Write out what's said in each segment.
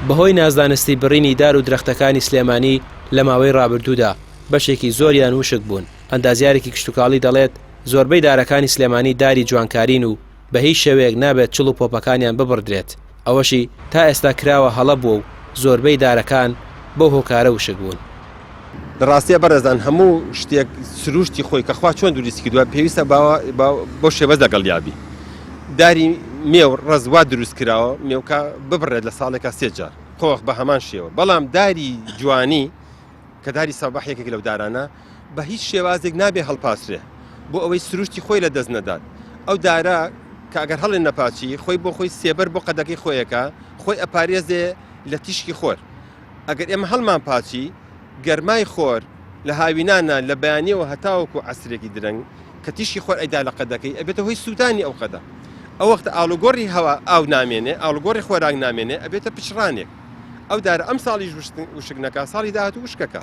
بەهۆی نازانستی بڕینی دار و درەختەکانی سلێمانی لە ماوەی ڕابردوودا، بەشێکی زۆریان وشک بوون. ئەندازیارێکی کشتوکاڵی دەڵێت، زۆربەی دارەکانی سلێمانی داری جوانکارین و بە هیچ شێوەیەک نابێت چڵ و پۆپەکانیان ببڕدرێت، ئەوەشی تا ئێستا کراوە هەڵە بووە و زۆربەی دارەکان بەو هۆکارە وشک بوون. لە ڕاستیا بەڕێزان هەموو شتێک سروشتی خۆی کە خوا چۆن دروستی کردووە پێویستە بەو شێوەز لەگەڵیا بی. داری مێو ڕەز وا دروست کراوە مێوکە ببڕێت لە ساڵێکا سێ جار قۆخ بە هەمان شێوە بەڵام داری جوانی کە داری سەباح یەکێک لەو دارانە بە هیچ شێوازێک نابێ هەڵپاسرێ بۆ ئەوەی سروشتی خۆی لە دەست نەدات ئەو دارە کە ئەگەر هەڵێ نەپاچی خۆی بۆ خۆی سێبەر بۆ قەدەکەی خۆیەکە خۆی ئەپارێزێ لە تیشکی خۆر ئەگەر ئێمە هەڵمان پاچی گەرمای خۆر لە هاوینانە لە بەیانیەوە هەتاوەکو عەسرێکی درەنگ کە تیشکی خۆر ئەیدا لە قەدەکەی ئەبێتە هۆی سووتانی ئەو قەدە ئەو وەختە ئاڵوگۆڕی هەوا ئاو نامێنێ ئاڵوگۆڕی خۆراک نامێنێ ئەبێتە پچڕانێک ئەو دارە ئەم ساڵیش وشک نەکا ساڵی داهاتوو وشکەکە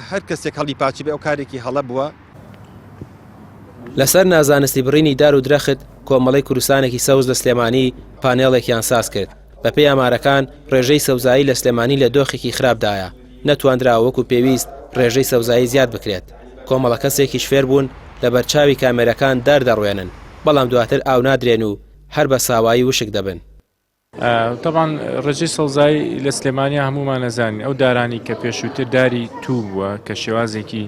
هەر کەسێک هەڵی پاچی بێ ئەو کارێکی هەڵە بووە. لەسەر نازانستی بڕینی دار و درەخت، کۆمەڵەی کوردستانێکی سەوز لە سلێمانی پانێڵێکیان سازکرد. بەپێی ئامارەکان، ڕێژەی سەوزایی لە سلێمانی لە دۆخێکی خراپدایە، نەتواندراوە وەکو پێویست ڕێژەی سەوزایی زیاد بکرێت. کۆمەڵە کەسێکیش فێربوون لەبەرچاوی کامێرەکان دار دەڕوێنن، بەڵام دواتر ئاو نادرێن و هەر بە ساوایی وشک دەبن. تەبعەن ڕێژەی سەوزایی لە سلێمانیا هەموومان ئەزانین ئەو دارانی کە پێشووتر داری توو بووە کە شێوازێکی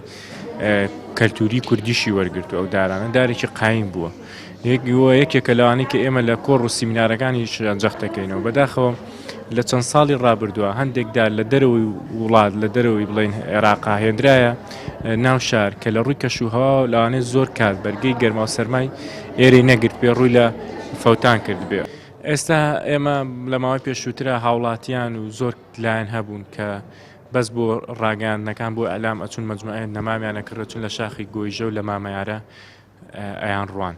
کەلتوری کوردیشی وەرگرتو ئەو دارانە دارێکی قایم بووە یەکێکە لەوانەی کە ئێمە لە کۆڕ و سیمینارەکانی جەختەکەینەوە بەداخەوە لە چەند ساڵی ڕابردووە هەندێک دار لە دەرەوەی وڵات لە دەرەوەی بڵین عێراقا هێنرایە ناو شار کە لە ڕووی کەش و هەوا لەوانەیە زۆر کات بەرگەی گەرما و سەرمای ئێرەی نەگرت بێ ڕووی لە فەوتان کرد بێ. ئێستا ئێمە لە ماوەی پێشووترا هاوڵاتیان و زۆر لایەن هەبوون کە بەس بۆ ڕاگەیاندنەکان بۆ ئەلام ئەچون مەجموعەیە نەمامیان ئەکرد چون لە شاخی گۆیژە و لە مامەیارە ئەیان ڕوان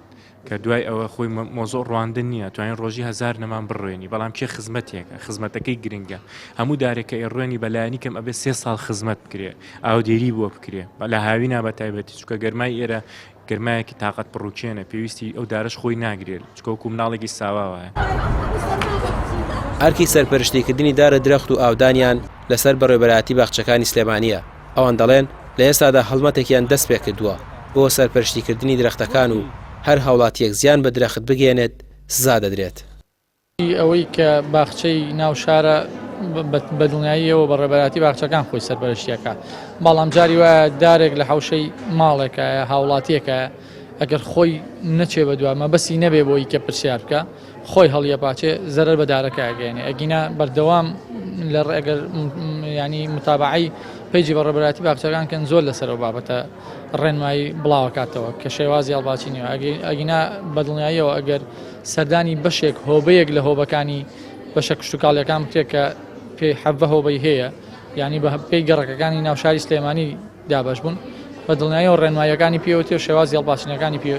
کە دوای ئەوە خۆی مۆزۆ ڕواندن نییە توانین ڕۆژی هزار نەمان بڕوێنی بەڵام کێ خزمەتێکە خزمەتەکەی گرنگە هەموو دارێکە ئێڕوێنی بەلایانی کەم ئەبێ سێ ساڵ خزمەت بکرێ ئاودێری بۆ بکرێ لە هاوینا بە تایبەتی چکە گەرمای ئێرە گەرمایەکی تاقەت پڕوکێنە پێویستی ئەو دارەش خۆی ناگرێت چکە وەکو مناڵێکی ساوا وایە. ئەرکی سەرپەرشتیکردنی دارە درەخت و ئاودانیان لەسەر بەڕێوەبەرایەتی باخچەکانی سلێمانییە، ئەوان دەڵێن لە ئێستادا هەڵمەتێکیان دەستپێکردووە بۆ سەرپەرشتیکردنی درەختەکان و هەر هاوڵاتییەک زیان بە درەخت بگەیەنێت سزا دەدرێت. ئەوەی کە باخچەی ناو شارە بە دڵنیاییەوە بەڕێبەراتی باخچەکان خۆی سەرپەرشتیەکە بەڵام جاری وایە دارێک لە حوشەی ماڵێکە هاوڵاتیەکە ئەگەر خۆی نەچێ بە دوا مەبەسی نەبێ بۆی کە پرسیار بکە خۆی هەڵیە پاچێ زەرەر بە دارەکە ئەگەێنێ ئەگینا بەردەوام لە ڕێگەر ینی متابعی پەیجی بەڕێبەراتی باخچەکان کەن زۆر لەسەر بابەتە ڕێنمایی بڵاوەکاتەوە کە شێوازی هەڵباچینی ئەگینا بەدڵنیاییەوە ئەگەر سەردانی بەشێک هۆبەیەک لە هۆبەکانی بەشە کشتوکاڵیەکان بکرێت کە پێی حەڤە هۆبەی هەیە یعنی بە پێی گەڕەکەکانی ناوشاری سلێمانی دابەش بوون بە دڵنیاییەوە ڕێنماییەکانی پێوەتێ و شێوازی هەڵپاچینەکانی پێ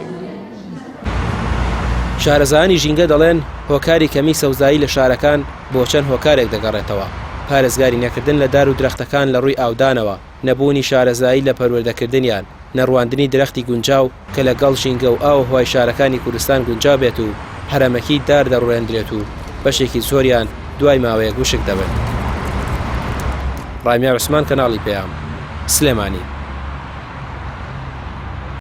شارەزایانی ژینگە دەڵێن هۆکاری کەمی سەوزایی لە شارەکان بۆ چەند هۆکارێک دەگەڕێتەوە، پارێزگاری نەکردن لە دار و درەختەکان لە ڕووی ئاودانەوە، نەبوونی شارەزایی لە پەروەردەکردنیان، نەڕواندنی درەختی گونجاو کە لە گەڵ ژینگە و ئاووهوای شارەکانی کوردستان گونجاو بێت و هەرەمەکی دار دەڕوێندرێت و بەشێکی زۆریان دوای ماوەیەک وشک دەبن. ڕامیار عوسمان کەناڵی پەیام، سلێمانی.